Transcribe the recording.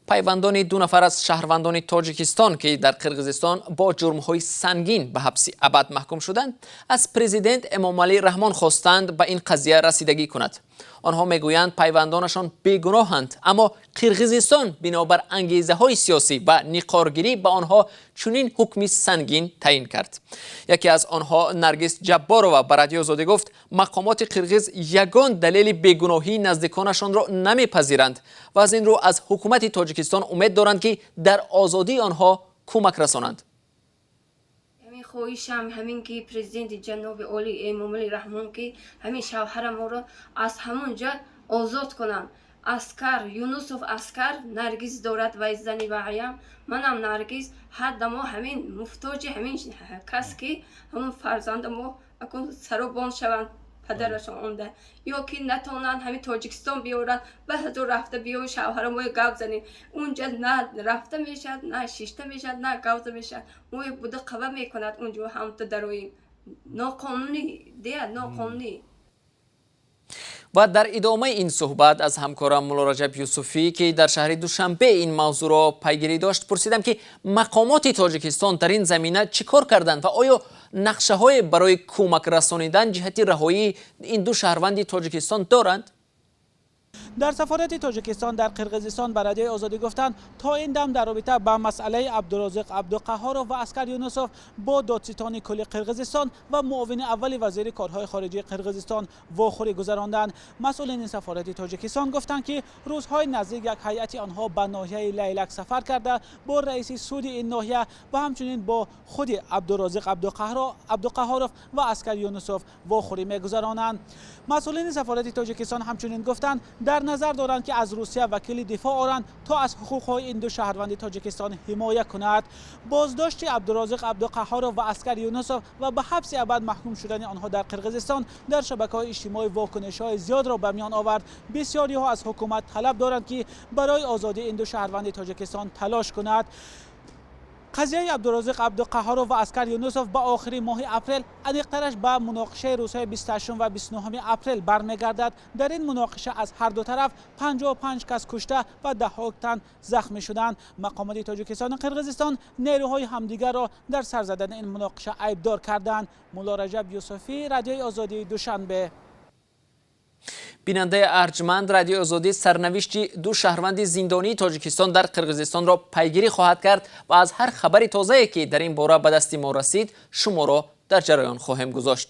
Пайвандони ду нафар аз шаҳрвандони Тоҷикистон, ки дар Қирғизистон бо ҷурмҳои сангин ба ҳабси абад маҳкум шуданд, аз президент Эмомалӣ Раҳмон хостанд, ба ин қазия расидагӣ кунад. Онҳо мегӯянд, пайвандонашон бегуноҳанд, аммо Қирғизистон бинобар ангезаҳои сиёсӣ ва ниқоргирӣ ба онҳо чунин ҳукми сангин таъин кард. Яке аз онҳо, Наргиз Ҷабборова, ба Радиои Озодӣ гуфт, мақомоти қирғиз ягон далели бегуноҳии наздиконашонро намепазиранд ва аз ин рӯ аз ҳукумати Тоҷикистон умед доранд, ки дар озодии онҳо кӯмак расонанд. Ҳамин хоҳишам ҳамин, ки президенти ҷаноби олӣ Эмомалӣ Раҳмон, ки ҳамин шавҳараморо аз ҳамон ҷа озод кунанд. Аскар Юнусов, Аскар, Наргиз дорад вай зани ваям, манам Наргиз. Ҳар дамо ҳамин муҳтоҷи ҳамин кас, ки ҳамон фарзанда мо акун саробон шаванд, падарашон омда ё ки натонанд, ҳамин Тоҷикистон биёранд. Ба ҳазор рафта биёи шавҳарамоя гап занем. Унҷа на рафта мешавад, на шишта мешавад, на гап зада мешавад. Моя буда қава мекунад унҷо, ҳамта дароим ноқонунӣ дея, ноқонунӣ. Ва дар идомаи ин суҳбат аз ҳамкорам Муллораҷаб Юсуфӣ, ки дар шаҳри Душанбе ин мавзӯъро пайгирӣ дошт, пурсидам, ки мақомоти Тоҷикистон дар ин замина чӣ кор карданд ва оё нақшаҳое барои кӯмак расонидан ҷиҳати раҳоии ин ду шаҳрванди Тоҷикистон доранд. Дар сафорати Тоҷикистон дар Қирғизистон ба Радиои Озодӣ гуфтанд, то ин дам дар робита ба масъалаи Абдурозиқ Абдуқаҳҳоров ва Аскар Юнусов бо додситони кулли Қирғизистон ва муовини аввали вазири корҳои хориҷии Қирғизистон вохӯрӣ гузаронданд. Масъулини сафорати Тоҷикистон гуфтанд, ки рӯзҳои наздик як ҳайати онҳо ба ноҳияи Лайлак сафар карда, бо раиси суди ин ноҳия ва ҳамчунин бо худи Абдурозиқ Абдуқаҳҳоров ва Аскар Юнусов вохӯрӣ мегузаронанд. Масъулини сафорати Тоҷикистон ҳамчунин гуфтанд, дар назар доранд, ки аз Русия вакили дифоъ оранд, то аз ҳуқуқҳои ин ду шаҳрванди Тоҷикистон ҳимоя кунад. Боздошти Абдурозиқ Абдуқаҳҳоров ва Аскар Юнусов ва ба ҳабси абад маҳкум шудани онҳо дар Қирғизистон дар шабакаҳои иҷтимоӣ вокунишҳои зиёдро ба миён овард. Бисёриҳо аз ҳукумат талаб доранд, ки барои озодии ин ду шаҳрванди Тоҷикистон талош кунад. Қазияи Абдурозиқ Абдуқаҳҳоров ва Аскар Юнусов ба охири моҳи апрел, аниқтараш ба муноқишаи рӯзҳои 28 ва 29 апрел бармегардад. Дар ин муноқиша аз ҳар ду тараф 55 кас кушта ва даҳҳо тан захмӣ шуданд. Мақомоти Тоҷикистону Қирғизистон нерӯҳои ҳамдигарро дар сар задани ин муноқиша айбдор карданд. Муллораҷаб Юсуфӣ, Радиои Озодӣ, Душанбе. Бинандаи арҷманд, Радиои Озодӣ сарнавишти ду шаҳрванди зиндонии Тоҷикистон дар Қирғизистонро пайгирӣ хоҳад кард ва аз ҳар хабари тозае, ки дар ин бора ба дасти мо расид, шуморо дар ҷараён хоҳем гузошт.